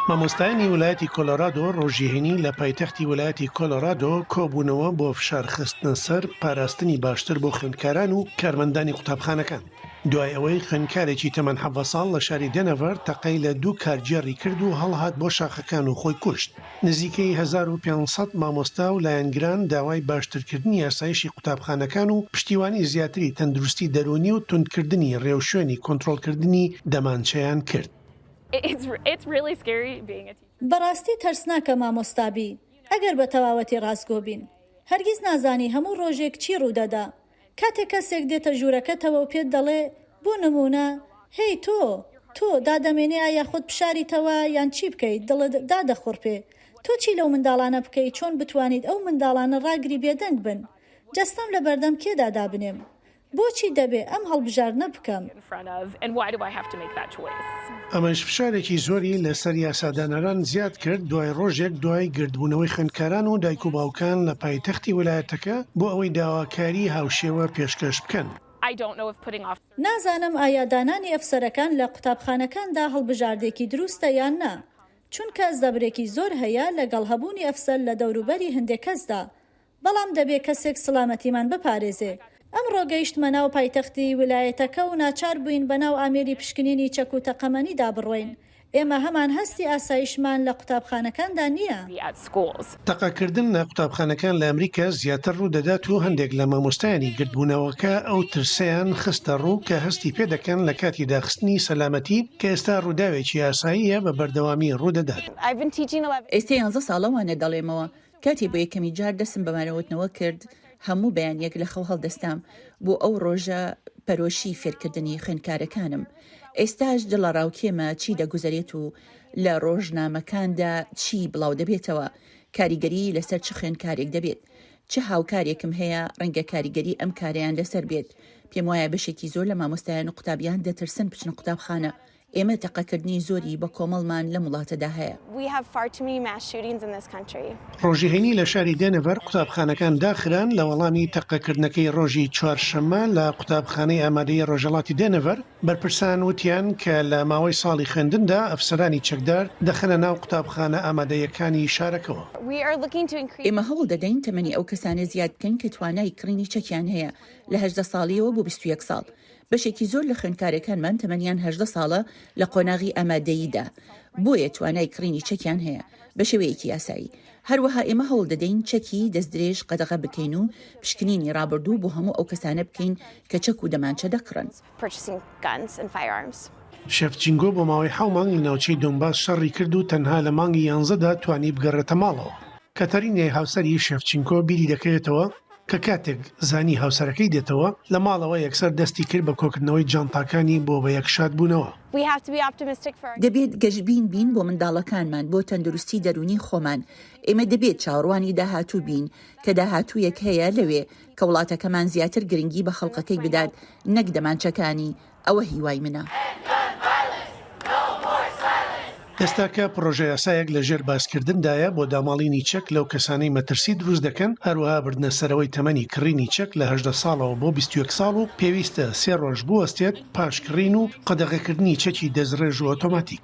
مامۆستایانی ویلایەتی کۆلۆرادۆ ڕۆژی هەینی لە پایتەختی ویلایەتی کۆلۆرادۆ کۆبوونەوە بۆ فشار خستنە سەر پاراستنی باشتر بۆ خوێندکاران و کارمەندانی قوتابخانەکان دوای ئەوەی خوێندکارێکی تەمەن 17 ساڵ لە شاری دێنەڤەر تەقەی لە دوو کارگێڕی کرد و هەڵهات بۆ شاخەکان و خۆی کوشت. نزیکەی 1500 مامۆستا و لایەنگران داوای باشترکردنی ئاسایشی قوتابخانەکان و پشتیوانی زیاتری تەندروستی دەروونی و توندکردنی ڕێوشوێنی کۆنترۆڵکردنی دەمانچەیان کرد. بەڕاستی ترسناکە مامۆستا بی ئەگەر بە تەواوەتی ڕاستگۆ بین. هەرگیز نازانی هەموو ڕۆژێک چی ڕوودەدا. کاتێک کەسێک دێتە ژوورەکەتەوە و پێت دەڵێ، بۆ نموونە، هێی تۆ! تۆ، دادەمێنی ئایا خۆت بشاریتەوە یان چی بکەیت، دڵت دادەخورپێ. تۆ چی لەو منداڵانە بکەی چۆن بتوانیت ئەو منداڵانە ڕاگری بێدەنگ بن؟ جەستەم لەبەردەم کێدا دابنێم؟ بۆچی دەبێ ئەم هەڵبژاردنە بکەم؟ ئەمەش فشارێکی زۆری لەسەر یاسادانەران زیاد کرد دوای ڕۆژێک دوای گردبوونەوەی خوێندکاران و دایک و باوکان لە پایتەختی ویلایەتەکە بۆ ئەوەی داواکاری هاوشێوە پێشکەش بکەن. نازانم ئایا دانانی ئەفسەرەکان لە قوتابخانەکاندا هەڵبژاردێکی دروستە یان نا، چونکە زەبرێکی زۆر هەیە لەگەڵ هەبوونی ئەفسەر لە دەوروبەری هەندێک کەسدا، بەڵام دەبێ کەسێک سڵامەتیمان بپارێزێ. ئەمڕۆ گەیشتمە ناو پایتەختی ویلایەتەکە و ناچار بووین بە ناو ئامێری پشکنینی چەک و تەقەمەنیدا بڕۆین. ئێمە هەمان هەستی ئاسایشمان لە قوتابخانەکاندا نییە. تەقەکردن لە قوتابخانەکان لە ئەمریکا زیاتر ڕوودەدات و هەندێک لە مامۆستایانی گردبوونەوەکە ئەو ترسەیان خستە ڕوو کە هەستی پێدەکەن لە کاتی داخستنی سەلامەتی کە ئێستا ڕووداوێکی ئاساییە بە بەردەوامی ڕوودەدات. ئێستا یانزە ساڵە وانە دەڵێمەوە، کاتێ بۆ یەکەمی جار دەستم بە وانەوتنەوە کرد، هەموو بەیانییەک لە خەو هەڵدەستام بۆ ئەو ڕۆژە پەرۆشی فێرکردنی خوێندکارەکانم. ئێستاش دڵەڕاوکێمە چی دەگوزەرێت و لە ڕۆژنامەکاندا چی بڵاودەبێتەوە، کاریگەریی لەسەر چ خوێندکارێک دەبێت. چ هاوکارێکم هەیە ڕەنگە کاریگەری ئەم کارەیان لەسەر بێت. پێموایە بەشێکی زۆر لە مامۆستایان و قوتابیان دەترسن بچنە قوتابخانە. ئێمە تەقەکردنی زۆری بەکۆمەڵمان لەم وڵاتەدا هەیە. ڕۆژی هەینی لە شاری دێنڤەر قوتابخانەکان داخران لە وەڵامی تەقەکردنەکەی ڕۆژی چوارشەممە لە قوتابخانەی ئامادەیی ڕۆژهەڵاتی دێنڤەر، بەرپرسان وتیان کە لە ماوەی ساڵی خوێندندا ئەفسەرانی چەکدار دەخەنە ناو قوتابخانە ئامادەییەکانی شارەکەوە. ئێمە هەوڵ دەدەین تەمەنی ئەو کەسانە زیاد بکەین کە توانای کڕینی چەکیان هەیە لە 18 ساڵییەوە بۆ 21 ساڵ. بەشێکی زۆر لە خوێندکارەکانمان تەمەنیان 18 ساڵە لە قۆناغی ئامادەییدا، بۆیە توانای کڕینی چەکیان هەیە بە شێوەیەکی یاسایی. هەروەها ئێمە هەوڵ دەدەین چەکی دەستدرێژ قەدەغە بکەین و پشکنینی ڕابردوو بۆ هەموو ئەو کەسانە بکەین کە چەک و دەمانچە دەکڕن. شێفچینگۆ بۆ ماوەی حەو مانگ لە ناوچەی دۆنباس شەڕی کرد و تەنها لە مانگی یانزەدا توانی بگەڕێتە ماڵەوە. کاتارینای هاوسەری شێفچینکۆ بیری دەکەوێتەوە کە کاتێک زانی هاوسەرەکەی دێتەوە لە ماڵەوە یەکسەر دەستی کرد بە کۆکردنەوەی جانتاکانی بۆ بە یەک شادبوونەوە. دەبێت گەشبین بین بۆ منداڵەکانمان، بۆ تەندروستی دەروونی خۆمان. ئێمە دەبێت چاوەڕوانی داهاتوو بین، کە داهاتوویەک هەیە لەوێ، کە وڵاتەکەمان زیاتر گرنگی بە خەڵکەکەی بدات نەک دەمانچەکانی، ئەوە هیوای منە. ئێستاکە پڕۆژەیاسایەک لەژێر باسکردندایە بۆ داماڵینی چەک لەو کەسانەی مەترسی دروست دەکەن، هەروەها بردنە سەرەوەی تەمەنی کڕینی چەک لە 18 ساڵەوە بۆ 21 ساڵ و پێویستە سێ ڕۆژ بوەستێت پاش کڕین و قەدەغەکردنی چەکی دەستڕێژ و ئۆتۆماتیک.